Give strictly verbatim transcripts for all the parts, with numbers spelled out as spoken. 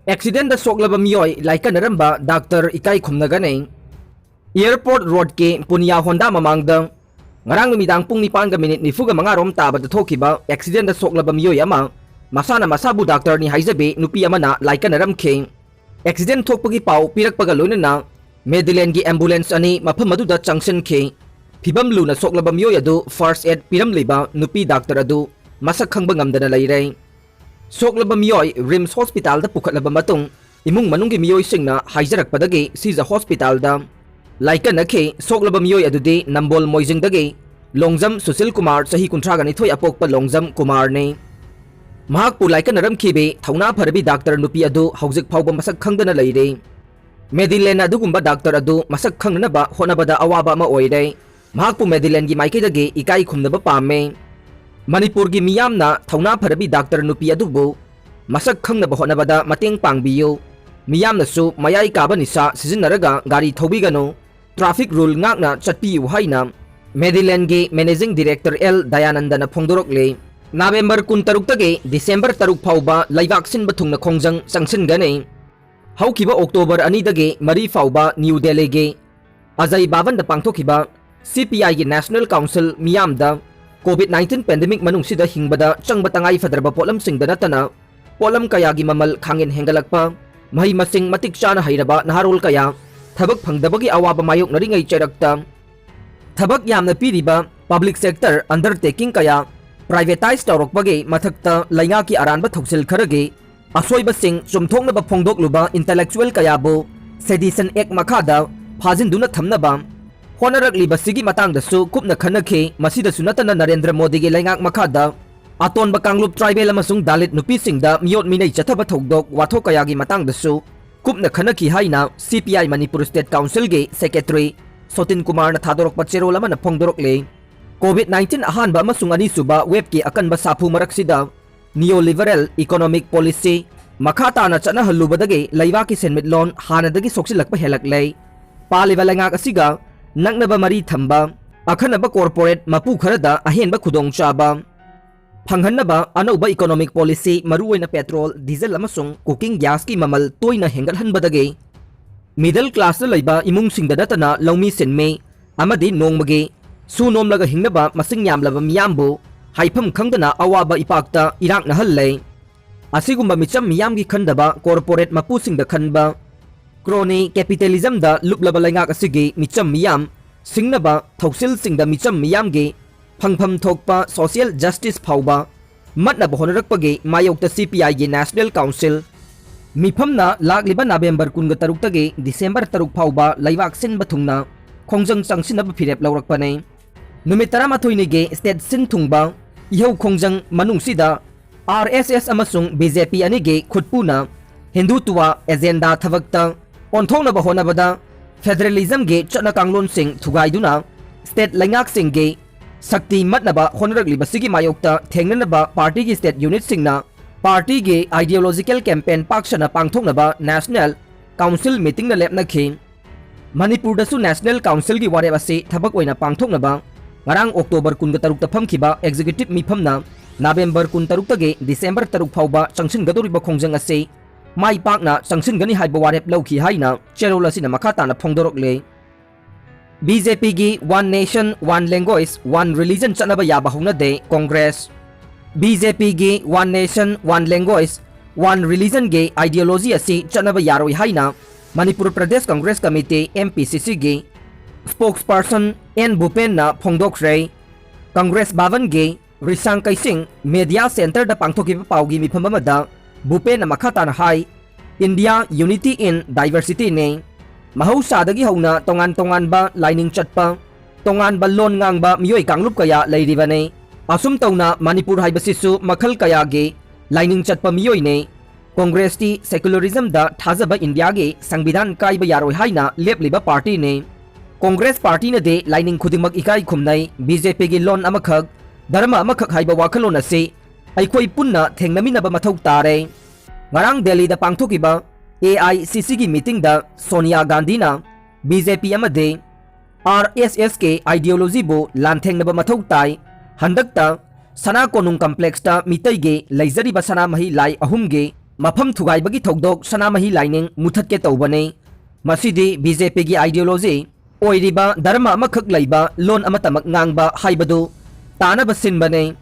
ꯑꯦꯛꯁꯤꯗꯦꯟꯗ ꯁꯣꯛꯂꯕ ꯃꯤꯑꯣꯏ ꯂꯥꯏꯀꯠꯅꯔꯝꯕ ꯗꯥꯛꯇꯔ ꯏꯀꯥꯏ ꯈꯨꯝꯅꯒꯅꯤ꯫ Airport ꯔꯣꯗꯀꯤ Punia Honda ꯃꯃꯥꯡꯗ ꯉꯔꯥꯡ ꯅꯨꯃꯤꯗꯥꯡ ꯄꯨꯡ ꯅꯤꯄꯥꯟꯒ ꯃꯤꯅꯤꯠ ꯅꯤꯐꯨꯒ ꯃꯉꯥ ꯔꯣꯝ ꯇꯥꯕꯗ ꯊꯣꯛꯈꯤꯕ ꯑꯦꯛꯁꯤꯗꯦꯟꯗ ꯁꯣꯛꯂꯕ ꯃꯤꯑꯣꯏ ꯑꯃ, ꯃꯁꯥꯅ ꯃꯁꯥꯕꯨ ꯗꯥꯛꯇꯔꯅꯤ ꯍꯥꯏꯖꯕꯤ ꯅꯨꯄꯤ ꯑꯃꯅ ꯂꯥꯏꯀꯠꯅꯔꯝꯈꯤ꯫ ꯑꯦꯛꯁꯤꯗꯦꯟ ꯊꯣꯛꯄꯒꯤ ꯄꯥꯎ ꯄꯤꯔꯛꯄꯒ ꯂꯣꯏꯅꯅ ꯃꯦꯗꯤꯂꯦꯟꯒꯤ ꯑꯦꯝꯕꯨꯂꯦꯟꯁ ꯑꯅꯤ ꯃꯐꯝ ꯑꯗꯨꯗ ꯆꯪꯁꯤꯟꯈꯤ꯫ ꯐꯤꯕꯝ ꯂꯨꯅ ꯁꯣꯛꯂꯕ ꯃꯤꯑꯣꯏ ꯑꯗꯨ ꯐꯥꯔꯁ ꯑꯦꯗ ꯄꯤꯔꯝꯂꯤꯕ ꯅꯨꯄꯤ ꯗꯥꯛꯇꯔ ꯑꯗꯨ ꯃꯁꯛ ꯈꯪꯕ ꯉꯝꯗꯅ ꯂꯩꯔꯦ꯫ ꯁꯣꯛꯂꯕ ꯃꯤꯑꯣꯏ ꯔꯤꯝꯁ ꯍꯣꯁꯄꯤꯇꯥꯜꯗ ꯄꯨꯈꯠꯂꯕ ꯃꯇꯨꯡ, ꯏꯃꯨꯡ ꯃꯅꯨꯡꯒꯤ ꯃꯤꯑꯣꯏꯁꯤꯡꯅ ꯍꯥꯏꯖꯔꯛꯄꯗꯒꯤ ꯁꯤꯖ ꯍꯣꯁꯄꯤꯇꯥꯜꯗ ꯂꯥꯏꯀꯠꯅꯈꯤ꯫ ꯁꯣꯛꯂꯕ ꯃꯤꯑꯣꯏ ꯑꯗꯨꯗꯤ ꯅꯝꯕꯣꯜ ꯃꯣꯏꯖꯤꯡꯗꯒꯤ ꯂꯣꯡꯖꯝ ꯁꯨꯁꯤꯜ ꯀꯨꯃꯥꯔ, ꯆꯍꯤ ꯀꯨꯟꯊ꯭ꯔꯥꯒ ꯅꯤꯊꯣꯏ ꯑꯄꯣꯛꯄ ꯂꯣꯡꯖꯝ ꯀꯨꯃꯥꯔꯅꯤ꯫ ꯃꯍꯥꯛꯄꯨ ꯂꯥꯏꯀꯠꯅꯔꯝꯈꯤꯕꯤ ꯊꯧꯅꯥ ꯐꯔꯕꯤ ꯗꯥꯛꯇꯔ ꯅꯨꯄꯤ ꯑꯗꯨ ꯍꯧꯖꯤꯛ ꯐꯥꯎꯕ ꯃꯁꯛ ꯈꯪꯗꯅ ꯂꯩꯔꯤ꯫ ꯃꯦꯗꯤꯂꯦꯟꯅ ꯑꯗꯨꯒꯨꯝꯕ ꯗꯥꯛꯇꯔ ꯑꯗꯨ ꯃꯁꯛ ꯈꯪꯅꯅꯕ ꯍꯣꯠꯅꯕꯗ ꯑꯋꯥꯕ ꯑꯃ ꯑꯣꯏꯔꯦ꯫ ꯃꯍꯥꯛꯄꯨ ꯃꯦꯗꯤꯂꯦꯟꯒꯤ ꯃꯥꯏꯀꯩꯗꯒꯤ ꯏꯀꯥꯏ ꯈꯨꯝꯅꯕ ꯄꯥꯝꯃꯦ꯫ ꯃꯅꯤꯄꯨꯔꯒꯤ ꯃꯤꯌꯥꯝꯅ ꯊꯧꯅꯥ ꯐꯔꯕꯤ ꯗꯥꯛꯇꯔ ꯅꯨꯄꯤ ꯑꯗꯨꯕꯨ ꯃꯁꯛ ꯈꯪꯅꯕ ꯍꯣꯠꯅꯕꯗ ꯃꯇꯦꯡ ꯄꯥꯡꯕꯤꯌꯨ꯫ ꯃꯤꯌꯥꯝꯅꯁꯨ ꯃꯌꯥꯏ ꯀꯥꯕ ꯅꯤꯁꯥ ꯁꯤꯖꯤꯟꯅꯔꯒ ꯒꯥꯔꯤ ꯊꯧꯕꯤꯒꯅꯨ꯫ ꯇ꯭ꯔꯥꯐꯤꯛ ꯔꯨꯜ ꯉꯥꯛꯅ ꯆꯠꯄꯤꯌꯨ ꯍꯥꯏꯅ ꯃꯦꯗꯤꯂꯦꯟꯒꯤ ꯃꯦꯅꯦꯖꯤꯡ ꯗꯤꯔꯦꯛꯇꯔ ꯑꯦꯜ ꯗꯌꯥꯅꯟꯗꯅ ꯐꯣꯡꯗꯣꯔꯛꯂꯤ꯫ ꯅꯕꯦꯝꯕꯔ ꯀꯨꯟꯇꯔꯨꯛꯇꯒꯤ ꯗꯤꯁꯦꯝꯕꯔ ꯇꯔꯨꯛ ꯐꯥꯎꯕ ꯂꯩꯕꯥꯛ ꯁꯤꯟꯕ ꯊꯨꯡꯅ ꯈꯣꯡꯖꯪ ꯆꯪꯁꯤꯟꯒꯅꯤ꯫ ꯍꯧꯈꯤꯕ ꯑꯣꯛꯇꯣꯕꯔ ꯑꯅꯤꯗꯒꯤ ꯃꯔꯤ ꯐꯥꯎꯕ ꯅ꯭ꯌꯨ ꯗꯦꯜꯂꯤꯒꯤ ꯑꯖꯌ ꯚꯕꯟꯗ ꯄꯥꯡꯊꯣꯛꯈꯤꯕ ꯁꯤ ꯄꯤ ꯑꯥꯏꯒꯤ ꯅꯦꯁꯅꯦꯜ ꯀꯥꯎꯟꯁꯤꯜ ꯃꯤꯌꯥꯝꯗ ꯀꯣꯚꯤꯗ ꯅꯥꯏꯟꯇꯤꯟ ꯄꯦꯟꯗꯦꯃꯤꯛ ꯃꯅꯨꯡꯁꯤꯗ ꯍꯤꯡꯕꯗ ꯆꯪꯕ ꯇꯉꯥꯏ ꯐꯗ꯭ꯔꯕ ꯄꯣꯠꯂꯝꯁꯤꯡꯗ ꯅꯠꯇꯅ ꯄꯣꯠꯂꯝ ꯀꯌꯥꯒꯤ ꯃꯃꯜ ꯈꯥꯡꯍꯦꯟ ꯍꯦꯟꯒꯠꯂꯛꯄ, ꯃꯍꯩ ꯃꯁꯤꯡ ꯃꯇꯤꯛ ꯆꯥꯅ ꯍꯩꯔꯕ ꯅꯍꯥꯔꯣꯜ ꯀꯌꯥ ꯊꯕꯛ ꯐꯪꯗꯕꯒꯤ ꯑꯋꯥꯕ ꯃꯥꯌꯣꯛꯅꯔꯤꯉꯩ ꯆꯩꯔꯛꯇ ꯊꯕꯛ ꯌꯥꯝꯅ ꯄꯤꯔꯤꯕ ꯄꯕ꯭ꯂꯤꯛ ꯁꯦꯛꯇꯔ ꯑꯟꯗꯔꯇꯦꯀꯤꯡ ꯀꯌꯥ ꯄ꯭ꯔꯥꯏꯚꯦꯇꯥꯏꯖ ꯇꯧꯔꯛꯄꯒꯤ ꯃꯊꯛꯇ ꯂꯩꯉꯥꯛꯀꯤ ꯑꯔꯥꯟꯕ ꯊꯧꯁꯤꯜ ꯈꯔꯒꯤ ꯑꯁꯣꯏꯕꯁꯤꯡ ꯆꯨꯝꯊꯣꯛꯅꯕ ꯐꯣꯡꯗꯣꯛꯂꯨꯕ ꯏꯟꯇꯦꯂꯦꯛꯆꯨꯑꯦꯜ ꯀꯌꯥꯕꯨ ꯁꯦꯗꯤꯁꯟ ꯑꯦꯛ ꯃꯈꯥꯗ ꯐꯥꯖꯤꯟꯗꯨꯅ ꯊꯝꯅꯕ ꯍꯣꯠꯅꯔꯛꯂꯤꯕꯁꯤꯒꯤ ꯃꯇꯥꯡꯗꯁꯨ ꯀꯨꯞꯅ ꯈꯟꯅꯈꯤ꯫ ꯃꯁꯤꯗꯁꯨ ꯅꯠꯇꯅ ꯅꯔꯦꯟꯗ꯭ꯔ ꯃꯣꯗꯤꯒꯤ ꯂꯩꯉꯥꯛ ꯃꯈꯥꯗ ꯑꯇꯣꯟꯕ ꯀꯥꯡꯂꯨꯞ ꯇ꯭ꯔꯥꯏꯕꯦꯜ ꯑꯃꯁꯨꯡ ꯗꯥꯂꯤꯠ ꯅꯨꯄꯤꯁꯤꯡꯗ ꯃꯤꯑꯣꯠ ꯃꯤꯅꯩ ꯆꯠꯊꯕ ꯊꯧꯗꯣꯛ ꯋꯥꯊꯣꯛ ꯀꯌꯥꯒꯤ ꯃꯇꯥꯡꯗꯁꯨ ꯀꯨꯞꯅ ꯈꯟꯅꯈꯤ ꯍꯥꯏꯅ ꯁꯤ ꯄꯤ ꯑꯥꯏ ꯃꯅꯤꯄꯨꯔ ꯁ꯭ꯇꯦꯠ ꯀꯥꯎꯟꯁꯤꯜꯒꯤ ꯁꯦꯀ꯭ꯔꯦꯇꯔꯤ ꯁꯣꯇꯤꯟ ꯀꯨꯃꯥꯔꯅ ꯊꯥꯗꯣꯔꯛꯄ ꯆꯦꯔꯣꯜ ꯑꯃꯅ ꯐꯣꯡꯗꯣꯔꯛꯂꯤ꯫ ꯀꯣꯚꯤꯗ ꯅꯥꯏꯟꯇꯤꯟ ꯑꯍꯥꯟꯕ ꯑꯃꯁꯨꯡ ꯑꯅꯤꯁꯨꯕ ꯋꯦꯕꯀꯤ ꯑꯀꯟꯕ ꯁꯥꯐꯨ ꯃꯔꯛꯁꯤꯗ ꯅꯤꯑꯣ ꯂꯤꯕꯔꯦꯜ ꯏꯀꯣꯅꯣꯃꯤꯛ ꯄꯣꯂꯤꯁꯤ ꯃꯈꯥ ꯇꯥꯅ ꯆꯠꯅꯍꯜꯂꯨꯕꯗꯒꯤ ꯂꯩꯕꯥꯛꯀꯤ ꯁꯦꯟꯃꯤꯠꯂꯣꯟ ꯍꯥꯟꯅꯗꯒꯤ ꯁꯣꯛꯆꯤꯜꯂꯛꯄ ꯍꯦꯜꯂꯛꯂꯦ꯫ ꯄꯥꯜꯂꯤꯕ ꯂꯩꯉꯥꯛ ꯑꯁꯤꯒ ꯅꯛꯅꯕ ꯃꯔꯤ ꯊꯝꯕ ꯑꯈꯟꯅꯕ ꯀꯣꯔꯄꯣꯔꯦꯠ ꯃꯄꯨ ꯈꯔꯗ ꯑꯍꯦꯟꯕ ꯈꯨꯗꯣꯡꯆꯥꯕ, ꯐꯪꯍꯟꯅꯕ ꯑꯅꯧꯕ economic policy, ꯃꯔꯨꯑꯣꯏꯅ petrol, diesel ꯑꯃꯁꯨꯡ cooking gasꯀꯤ ꯃꯃꯜ ꯇꯣꯏꯅ ꯍꯦꯟꯒꯠꯍꯟꯕꯗꯒꯤ middle classꯇ ꯂꯩꯕ ꯏꯃꯨꯡꯁꯤꯡꯗ ꯅꯠꯇꯅ ꯂꯧꯃꯤ ꯁꯤꯟꯃꯤ ꯑꯃꯗꯤ ꯅꯣꯡꯃꯒꯤ ꯁꯨ ꯅꯣꯝꯂꯒ ꯍꯤꯡꯅꯕ ꯃꯁꯤꯡ ꯌꯥꯝꯂꯕ ꯃꯤꯌꯥꯝꯕꯨ ꯍꯥꯏꯐꯝ ꯈꯪꯗꯅ ꯑꯋꯥꯕ ꯏꯄꯥꯛꯇ ꯏꯔꯥꯛꯅꯍꯜꯂꯦ꯫ ꯑꯁꯤꯒꯨꯝꯕ ꯃꯤꯆꯝ ꯃꯤꯌꯥꯝꯒꯤ ꯈꯟꯗꯕ corporate ꯃꯄꯨꯁꯤꯡꯗ ꯈꯟꯕ crony capitalismꯗ ꯂꯨꯞꯂꯕ ꯂꯩꯉꯥꯛ ꯑꯁꯤꯒꯤ ꯃꯤꯆꯝ ꯃꯤꯌꯥꯝ ꯁꯤꯡꯅꯕ ꯊꯧꯁꯤꯜꯁꯤꯡꯗ ꯃꯤꯆꯝ ꯃꯤꯌꯥꯝꯒꯤ ꯐꯪꯐꯝ ꯊꯣꯛꯄ social justice ꯐꯥꯎꯕ ꯃꯠꯅꯕ ꯍꯣꯠꯅꯔꯛꯄꯒꯤ ꯃꯥꯌꯣꯛꯇ CPIꯒꯤ National Council ꯃꯤꯐꯝꯅ ꯂꯥꯛꯂꯤꯕ November ꯀꯨꯟꯒ ꯇꯔꯨꯛꯇꯒꯤ December ꯇꯔꯨꯛ ꯐꯥꯎꯕ ꯂꯩꯕꯥꯛ ꯁꯤꯟꯕ ꯊꯨꯡꯅ ꯈꯣꯡꯖꯪ ꯆꯪꯁꯤꯟꯅꯕ ꯐꯤꯔꯦꯞ ꯂꯧꯔꯛꯄꯅꯤ꯫ ꯅꯨꯃꯤꯠ ꯇꯔꯥꯃꯥꯊꯣꯏꯅꯤꯒꯤ state ꯁꯤꯟ ꯊꯨꯡꯕ ꯏꯍꯧ ꯈꯣꯡꯖꯪ ꯃꯅꯨꯡꯁꯤꯗ RSS ꯑꯃꯁꯨꯡ BJP ꯑꯅꯤꯒꯤ ꯈꯨꯠꯄꯨꯅ ꯍꯤꯟꯗꯨꯇ꯭ꯋ agenda ꯊꯕꯛꯇ ꯑꯣꯟꯊꯣꯛꯅꯕ ꯍꯣꯠꯅꯕꯗ federalismꯒꯤ ꯆꯠꯅ ꯀꯥꯡꯂꯣꯟꯁꯤꯡ ꯊꯨꯒꯥꯏꯗꯨꯅ state ꯂꯩꯉꯥꯛꯁꯤꯡꯒꯤ ꯁꯛꯇꯤ ꯃꯠꯅꯕ ꯍꯣꯠꯅꯔꯛꯂꯤꯕꯁꯤꯒꯤ ꯃꯥꯌꯣꯛꯇ ꯊꯦꯡꯅꯅꯕ partyꯒꯤ state unitꯁꯤꯡꯅ partyꯒꯤ ideological campaign ꯄꯥꯛ ꯁꯟꯅ ꯄꯥꯡꯊꯣꯛꯅꯕ National Council meetingꯅ ꯂꯦꯞꯅꯈꯤ꯫ ꯃꯅꯤꯄꯨꯔꯗꯁꯨ National Councilꯒꯤ ꯋꯥꯔꯦꯞ ꯑꯁꯤ ꯊꯕꯛ ꯑꯣꯏꯅ ꯄꯥꯡꯊꯣꯛꯅꯕ ꯉꯔꯥꯡ October ꯀꯨꯟꯒ ꯇꯔꯨꯛꯇ ꯐꯝꯈꯤꯕ executive ꯃꯤꯐꯝꯅ November ꯀꯨꯟꯇꯔꯨꯛꯇꯒꯤ December ꯇꯔꯨꯛ ꯐꯥꯎꯕ ꯆꯪꯁꯤꯟꯒꯗꯧꯔꯤꯕ ꯈꯣꯡꯖꯪ ꯑꯁꯤ ꯃꯥꯏ ꯄꯥꯛꯅ ꯆꯪꯁꯤꯟꯒꯅꯤ ꯍꯥꯏꯕ ꯋꯥꯔꯦꯞ ꯂꯧꯈꯤ ꯍꯥꯏꯅ ꯆꯦꯔꯣꯜ ꯑꯁꯤꯅ ꯃꯈꯥ ꯇꯥꯅ ꯐꯣꯡꯗꯣꯔꯛꯂꯦ꯫ BJPꯒꯤ One Nation, One Language, One Religion ꯆꯠꯅꯕ ꯌꯥꯕ ꯍꯧꯅꯗꯦ Congress. BJPꯒꯤ One Nation, One Language, One Religionꯒꯤ ideology ꯑꯁꯤ ꯆꯠꯅꯕ ꯌꯥꯔꯣꯏ ꯍꯥꯏꯅ ꯃꯅꯤꯄꯨꯔ ꯄ꯭ꯔꯗꯦꯁ ꯀꯪꯒ꯭ꯔꯦꯁ ꯀꯃꯤꯇꯤ, MPCCꯒꯤ spokesperson N ꯚꯨꯄꯦꯟꯅ ꯐꯣꯡꯗꯣꯛꯈ꯭ꯔꯦ꯫ ꯀꯪꯒ꯭ꯔꯦꯁ ꯚꯕꯟꯒꯤ ꯔꯤꯁꯥꯡ ꯀꯩꯁꯤꯡ media centreꯗ ꯄꯥꯡꯊꯣꯛꯈꯤꯕ ꯄꯥꯎꯒꯤ ꯃꯤꯐꯝ ꯑꯃꯗ ꯚꯨꯄꯦꯟꯅ ꯃꯈꯥ ꯇꯥꯅ ꯍꯥꯏ, India unity in diversityꯅꯤ꯫ ꯃꯍꯧꯁꯥꯗꯒꯤ ꯍꯧꯅ ꯇꯣꯉꯥꯟ ꯇꯣꯉꯥꯟꯕ ꯂꯥꯏꯅꯤꯡ ꯆꯠꯄ, ꯇꯣꯉꯥꯟꯕ ꯂꯣꯟ ꯉꯥꯡꯕ ꯃꯤꯑꯣꯏ ꯀꯥꯡꯂꯨꯞ ꯀꯌꯥ ꯂꯩꯔꯤꯕꯅꯤ꯫ ꯑꯁꯨꯝ ꯇꯧꯅ ꯃꯅꯤꯄꯨꯔ ꯍꯥꯏꯕꯁꯤꯁꯨ ꯃꯈꯜ ꯀꯌꯥꯒꯤ ꯂꯥꯏꯅꯤꯡ ꯆꯠꯄ ꯃꯤꯑꯣꯏꯅꯤ꯫ ꯀꯣꯡꯒ꯭ꯔꯦꯁꯇꯤ secularismꯗ ꯊꯥꯖꯕ ꯏꯟꯗꯤꯌꯥꯒꯤ ꯁꯪꯕꯤꯙꯥꯟ ꯀꯥꯏꯕ ꯌꯥꯔꯣꯏ ꯍꯥꯏꯅ ꯂꯦꯞꯂꯤꯕ partyꯅꯤ꯫ ꯀꯣꯡꯒ꯭ꯔꯦꯁ partyꯅꯗꯤ ꯂꯥꯏꯅꯤꯡ ꯈꯨꯗꯤꯡꯃꯛ ꯏꯀꯥꯏ ꯈꯨꯝꯅꯩ꯫ BJPꯒꯤ ꯂꯣꯟ ꯑꯃꯈꯛ, ꯙꯔꯃ ꯑꯃꯈꯛ ꯍꯥꯏꯕ ꯋꯥꯈꯜꯂꯣꯟ ꯑꯁꯤ ꯑꯩꯈꯣꯏ ꯄꯨꯟꯅ ꯊꯦꯡꯅꯃꯤꯟꯅꯕ ꯃꯊꯧ ꯇꯥꯔꯦ꯫ ꯉꯔꯥꯡ ꯗꯦꯜꯂꯤꯗ ꯄꯥꯡꯊꯣꯛꯈꯤꯕ AICCꯒꯤ meetingꯗ ꯁꯣꯅꯤꯌꯥ ꯒꯥꯟꯙꯤꯅ BJP ꯑꯃꯗꯤ RSSꯀꯤ ideologyꯕꯨ ꯂꯥꯟꯊꯦꯡꯅꯕ ꯃꯊꯧ ꯇꯥꯏ꯫ ꯍꯟꯗꯛꯇ ꯁꯅꯥ ꯀꯣꯅꯨꯡ complexꯇ ꯃꯤꯇꯩꯒꯤ ꯂꯩꯖꯔꯤꯕ ꯁꯅꯥꯃꯍꯤ ꯂꯥꯏ ꯑꯍꯨꯝꯒꯤ ꯃꯐꯝ ꯊꯨꯒꯥꯏꯕꯒꯤ ꯊꯧꯗꯣꯛ ꯁꯅꯥꯃꯍꯤ ꯂꯥꯏꯅꯤꯡ ꯃꯨꯊꯠꯀꯦ ꯇꯧꯕꯅꯤ꯫ ꯃꯁꯤꯗꯤ BJPꯒꯤ ideology ꯑꯣꯏꯔꯤꯕ ꯙꯔꯃ ꯑꯃꯈꯛ ꯂꯩꯕ ꯂꯣꯟ ꯑꯃꯠꯇꯃꯛ ꯉꯥꯡꯕ ꯍꯥꯏꯕꯗꯨ ꯇꯥꯅꯕ ꯁꯤꯟꯕꯅꯤ꯫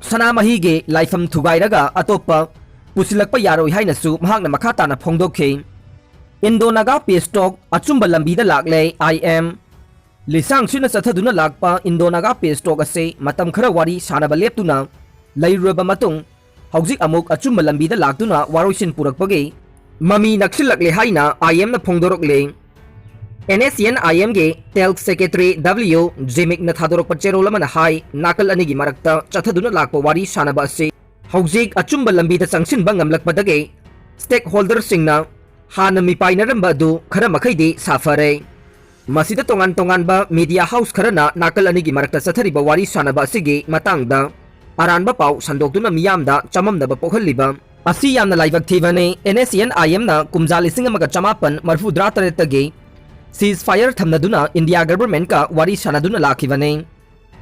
ꯁꯅꯥꯃꯍꯤꯒꯤ ꯂꯥꯏꯐꯝ ꯊꯨꯒꯥꯏꯔꯒ ꯑꯇꯣꯞꯄ ꯄꯨꯁꯤꯜꯂꯛꯄ ꯌꯥꯔꯣꯏ ꯍꯥꯏꯅꯁꯨ ꯃꯍꯥꯛꯅ ꯃꯈꯥ ꯇꯥꯅ ꯐꯣꯡꯗꯣꯛꯈꯤ꯫ Indo Naga peace talk ꯑꯆꯨꯝꯕ ꯂꯝꯕꯤꯗ ꯂꯥꯛꯂꯦ, I M꯫ ꯂꯤꯁꯥꯡ ꯁꯤꯠꯅ ꯆꯠꯊꯗꯨꯅ ꯂꯥꯛꯄ Indo Naga peace talk ꯑꯁꯤ ꯃꯇꯝ ꯈꯔ ꯋꯥꯔꯤ ꯁꯥꯅꯕ ꯂꯦꯞꯇꯨꯅ ꯂꯩꯔꯨꯔꯕ ꯃꯇꯨꯡ, ꯍꯧꯖꯤꯛ ꯑꯃꯨꯛ ꯑꯆꯨꯝꯕ ꯂꯝꯕꯤꯗ ꯂꯥꯛꯇꯨꯅ ꯋꯥꯔꯣꯏꯁꯤꯟ ꯄꯨꯔꯛꯄꯒꯤ ꯃꯃꯤ ꯅꯛꯁꯤꯜꯂꯛꯂꯦ ꯍꯥꯏꯅ I Mꯅ ꯐꯣꯡꯗꯣꯔꯛꯂꯦ꯫ NSCN-IMꯒꯤ Talk Secretary W Zimikꯅ ꯊꯥꯗꯣꯔꯛꯄ ꯆꯦꯔꯣꯜ ꯑꯃꯅ ꯍꯥꯏ, ꯅꯥꯀꯜ ꯑꯅꯤꯒꯤ ꯃꯔꯛꯇ ꯆꯠꯊꯗꯨꯅ ꯂꯥꯛꯄ ꯋꯥꯔꯤ ꯁꯥꯅꯕ ꯑꯁꯤ ꯍꯧꯖꯤꯛ ꯑꯆꯨꯝꯕ ꯂꯝꯕꯤꯗ ꯆꯪꯁꯤꯟꯕ ꯉꯝꯂꯛꯄꯗꯒꯤ stakeholderꯁꯤꯡꯅ ꯍꯥꯟꯅ ꯃꯤꯄꯥꯏꯅꯔꯝꯕ ꯑꯗꯨ ꯈꯔ ꯃꯈꯩꯗꯤ ꯁꯥꯐꯔꯦ꯫ ꯃꯁꯤꯗ ꯇꯣꯉꯥꯟ ꯇꯣꯉꯥꯟꯕ media house ꯈꯔꯅ ꯅꯥꯀꯜ ꯑꯅꯤꯒꯤ ꯃꯔꯛꯇ ꯆꯠꯊꯔꯤꯕ ꯋꯥꯔꯤ ꯁꯥꯅꯕ ꯑꯁꯤꯒꯤ ꯃꯇꯥꯡꯗ ꯑꯔꯥꯟꯕ ꯄꯥꯎ ꯁꯟꯗꯣꯛꯇꯨꯅ ꯃꯤꯌꯥꯝꯗ ꯆꯃꯝꯅꯕ ꯄꯣꯛꯍꯜꯂꯤꯕ ꯑꯁꯤ ꯌꯥꯝꯅ ꯂꯥꯏꯕꯛ ꯊꯤꯕꯅꯤ꯫ NSCN-IMꯅ ꯀꯨꯝꯖꯥ ꯂꯤꯁꯤꯡ ꯑꯃꯒ ꯆꯃꯥꯄꯟ ꯃꯔꯐꯨꯇꯔꯦꯠꯇꯒꯤ cease fire ꯊꯝꯅꯗꯨꯅ India governmentꯀ ꯋꯥꯔꯤ ꯁꯥꯅꯗꯨꯅ ꯂꯥꯛꯈꯤꯕꯅꯤ꯫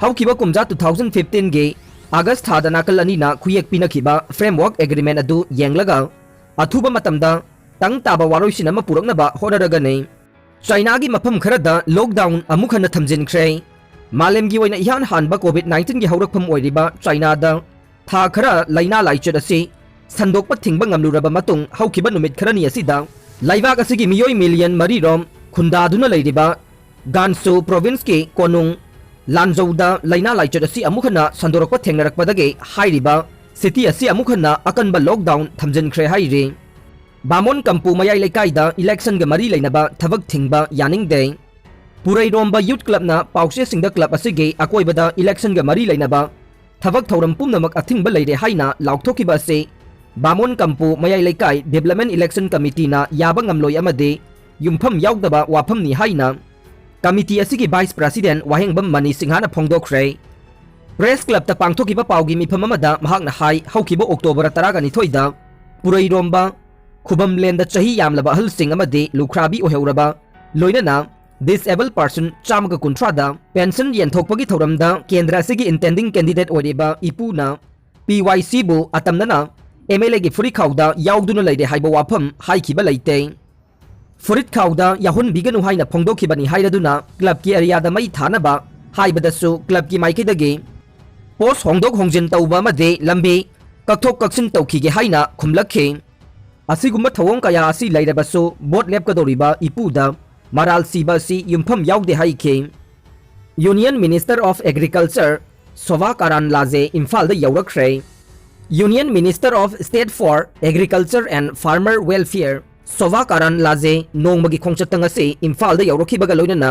ꯍꯧꯈꯤꯕ ꯀꯨꯝꯖꯥ two thousand fifteenꯒꯤ August ꯊꯥꯗ ꯅꯥꯀꯜ ꯑꯅꯤꯅ ꯈꯨꯌꯦꯛ ꯄꯤꯅꯈꯤꯕ framework agreement ꯑꯗꯨ ꯌꯦꯡꯂꯒ ꯑꯊꯨꯕ ꯃꯇꯝꯗ ꯇꯪ ꯇꯥꯕ ꯋꯥꯔꯣꯏꯁꯤꯟ ꯑꯃ ꯄꯨꯔꯛꯅꯕ ꯍꯣꯠꯅꯔꯒꯅꯤ꯫ ꯆꯥꯏꯅꯥꯒꯤ ꯃꯐꯝ ꯈꯔꯗ lockdown ꯑꯃꯨꯛ ꯍꯟꯅ ꯊꯝꯖꯤꯟꯈ꯭ꯔꯦ꯫ ꯃꯥꯂꯦꯝꯒꯤ ꯑꯣꯏꯅ ꯏꯍꯥꯟ ꯍꯥꯟꯕ COVID nineteenꯒꯤ ꯍꯧꯔꯛꯐꯝ ꯑꯣꯏꯔꯤꯕ ꯆꯥꯏꯅꯥꯗ ꯊꯥ ꯈꯔ ꯂꯥꯏꯅꯥ ꯂꯥꯏꯆꯠ ꯑꯁꯤ ꯁꯟꯗꯣꯛꯄ ꯊꯤꯡꯕ ꯉꯝꯂꯨꯔꯕ ꯃꯇꯨꯡ, ꯍꯧꯈꯤꯕ ꯅꯨꯃꯤꯠ ꯈꯔꯅꯤ ꯑꯁꯤꯗ ꯂꯩꯕꯥꯛ ꯑꯁꯤꯒꯤ ꯃꯤꯑꯣꯏ million ꯃꯔꯤ ꯔꯣꯝ ꯈꯨꯟꯗꯥꯗꯨꯅ ꯂꯩꯔꯤꯕ Gansu provinceꯀꯤ ꯀꯣꯅꯨꯡ ꯂꯥꯟꯖꯧꯗ ꯂꯥꯏꯅꯥ ꯂꯥꯏꯆꯠ ꯑꯁꯤ ꯑꯃꯨꯛ ꯍꯟꯅ ꯁꯟꯗꯣꯔꯛꯄ ꯊꯦꯡꯅꯔꯛꯄꯗꯒꯤ ꯍꯥꯏꯔꯤꯕ city ꯑꯁꯤ ꯑꯃꯨꯛ ꯍꯟꯅ ꯑꯀꯟꯕ lockdown ꯊꯝꯖꯤꯟꯈ꯭ꯔꯦ ꯍꯥꯏꯔꯤ꯫ ꯕꯥꯃꯣꯟ ꯀꯝꯄꯨ ꯃꯌꯥꯏ ꯂꯩꯀꯥꯏꯗ electionꯒ ꯃꯔꯤ ꯂꯩꯅꯕ ꯊꯕꯛ ꯊꯤꯡꯕ ꯌꯥꯅꯤꯡꯗꯦ꯫ ꯄꯨꯔꯩꯔꯣꯝꯕ Youth Clubꯅ ꯄꯥꯎꯆꯦꯁꯤꯡꯗ club ꯑꯁꯤꯒꯤ ꯑꯀꯣꯏꯕꯗ electionꯒ ꯃꯔꯤ ꯂꯩꯅꯕ ꯊꯕꯛ ꯊꯧꯔꯝ ꯄꯨꯝꯅꯃꯛ ꯑꯊꯤꯡꯕ ꯂꯩꯔꯦ ꯍꯥꯏꯅ ꯂꯥꯎꯊꯣꯛꯈꯤꯕ ꯑꯁꯤ ꯕꯥꯃꯣꯟ ꯀꯝꯄꯨ ꯃꯌꯥꯏ ꯂꯩꯀꯥꯏ Development Election Committeeꯅ ꯌꯥꯕ ꯉꯝꯂꯣꯏ ꯑꯃꯗꯤ ꯌꯨꯝꯐꯝ ꯌꯥꯎꯗꯕ ꯋꯥꯐꯝꯅꯤ ꯍꯥꯏꯅ committee ꯑꯁꯤꯒꯤ vice president ꯋꯥꯍꯦꯡꯕꯝ ꯃꯅꯤ ꯁꯤꯡꯍꯅ ꯐꯣꯡꯗꯣꯛꯈ꯭ꯔꯦ꯫ Press Clubꯇ ꯄꯥꯡꯊꯣꯛꯈꯤꯕ ꯄꯥꯎꯒꯤ ꯃꯤꯐꯝ ꯑꯃꯗ ꯃꯍꯥꯛꯅ ꯍꯥꯏ, ꯍꯧꯈꯤꯕ October ꯇꯔꯥꯅꯤꯊꯣꯏꯗ ꯄꯨꯔꯩꯔꯣꯝꯕ ꯈꯨꯕꯝꯂꯦꯟꯗ ꯆꯍꯤ ꯌꯥꯝꯂꯕ ꯑꯍꯜꯁꯤꯡ ꯑꯃꯗꯤ ꯂꯨꯈ꯭ꯔꯥꯕꯤ ꯑꯣꯏꯍꯧꯔꯕ, ꯂꯣꯏꯅꯅ Disabled person ꯆꯥꯝꯃꯒ ꯀꯨꯟꯊ꯭ꯔꯥꯗ pension ꯌꯦꯟꯊꯣꯛꯄꯒꯤ ꯊꯧꯔꯝꯗ ꯀꯦꯟꯗ꯭ꯔ ꯑꯁꯤꯒꯤ intending candidate ꯑꯣꯏꯔꯤꯕ ꯏꯄꯨꯅ P Y Cꯕꯨ ꯑꯇꯝꯅꯅ M L Aꯒꯤ ꯐꯨꯔꯤꯠꯈꯥꯎꯗ ꯌꯥꯎꯗꯨꯅ ꯂꯩꯔꯦ ꯍꯥꯏꯕ ꯋꯥꯐꯝ ꯍꯥꯏꯈꯤꯕ ꯂꯩꯇꯦ꯫ ꯐꯨꯔꯤꯠꯈꯥꯎꯗ ꯌꯥꯎꯍꯟꯕꯤꯒꯅꯨ ꯍꯥꯏꯅ ꯐꯣꯡꯗꯣꯛꯈꯤꯕꯅꯤ ꯍꯥꯏꯔꯗꯨꯅ clubꯀꯤ areaꯗ ꯃꯩ ꯊꯥꯅꯕ ꯍꯥꯏꯕꯗꯁꯨ clubꯀꯤ ꯃꯥꯏꯀꯩꯗꯒꯤ post ꯍꯣꯡꯗꯣꯛ ꯍꯣꯡꯖꯤꯟ ꯇꯧꯕ ꯑꯃꯗꯤ ꯂꯝꯕꯤ ꯀꯛꯊꯣꯛ ꯀꯛꯁꯤꯟ ꯇꯧꯈꯤꯒꯦ ꯍꯥꯏꯅ ꯈꯨꯝꯂꯛꯈꯤ꯫ ꯑꯁꯤꯒꯨꯝꯕ ꯊꯧꯑꯣꯡ ꯀꯌꯥ ꯑꯁꯤ ꯂꯩꯔꯕꯁꯨ vote ꯂꯦꯞꯀꯗꯧꯔꯤꯕ ꯏꯄꯨꯗ ꯃꯔꯥꯜ ꯁꯤꯕ ꯑꯁꯤ ꯌꯨꯝꯐꯝ ꯌꯥꯎꯗꯦ ꯍꯥꯏꯈꯤ꯫ Union Minister of Agriculture Sobha ꯀꯥꯔꯥꯟꯂꯥꯖꯦ ꯏꯝꯐꯥꯜꯗ ꯌꯧꯔꯛꯈ꯭ꯔꯦ꯫ Union Minister of State for Agriculture and Farmer Welfare Sobha ꯀꯥꯔꯥꯟꯂꯥꯖꯦ ꯅꯣꯡꯃꯒꯤ ꯈꯣꯡꯆꯠꯇ ꯉꯁꯤ ꯏꯝꯐꯥꯜꯗ ꯌꯧꯔꯛꯈꯤꯕꯒ ꯂꯣꯏꯅꯅ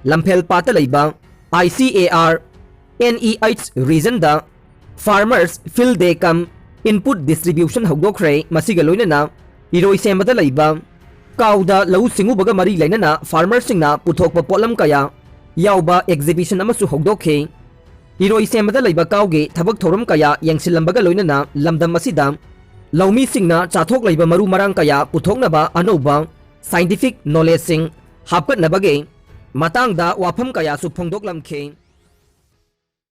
ꯂꯝꯐꯦꯜ ꯄꯥꯠꯇ ꯂꯩꯕ I C A R N E H regionꯗ Farmers Field Day cum Input Distribution ꯍꯧꯗꯣꯛꯈ꯭ꯔꯦ꯫ ꯃꯁꯤꯒ ꯂꯣꯏꯅꯅ ꯏꯔꯣꯏꯁꯦꯝꯕꯗ ꯂꯩꯕ ꯀꯥꯎꯗ ꯂꯧꯎ ꯁꯤꯡꯎꯕꯒ ꯃꯔꯤ ꯂꯩꯅꯅ farmerꯁꯤꯡꯅ ꯄꯨꯊꯣꯛꯄ ꯄꯣꯠꯂꯝ ꯀꯌꯥ ꯌꯥꯎꯕ exhibition ꯑꯃꯁꯨ ꯍꯧꯗꯣꯛꯈꯤ꯫ ꯏꯔꯣꯏꯁꯦꯝꯕꯗ ꯂꯩꯕ ꯀꯥꯎꯒꯤ ꯊꯕꯛ ꯊꯧꯔꯝ ꯀꯌꯥ ꯌꯦꯡꯁꯤꯜꯂꯝꯕꯒ ꯂꯣꯏꯅꯅ ꯂꯝꯗꯝ ꯑꯁꯤꯗ ꯂꯧꯃꯤꯁꯤꯡꯅ ꯆꯥꯊꯣꯛ ꯂꯩꯕ ꯃꯔꯨ ꯃꯔꯥꯡ ꯀꯌꯥ ꯄꯨꯊꯣꯛꯅꯕ ꯑꯅꯧꯕ scientific knowledgeꯁꯤꯡ ꯍꯥꯞꯀꯠꯅꯕꯒꯤ ꯃꯇꯥꯡꯗ ꯋꯥꯐꯝ ꯀꯌꯥꯁꯨ ꯐꯣꯡꯗꯣꯛꯂꯝꯈꯤ꯫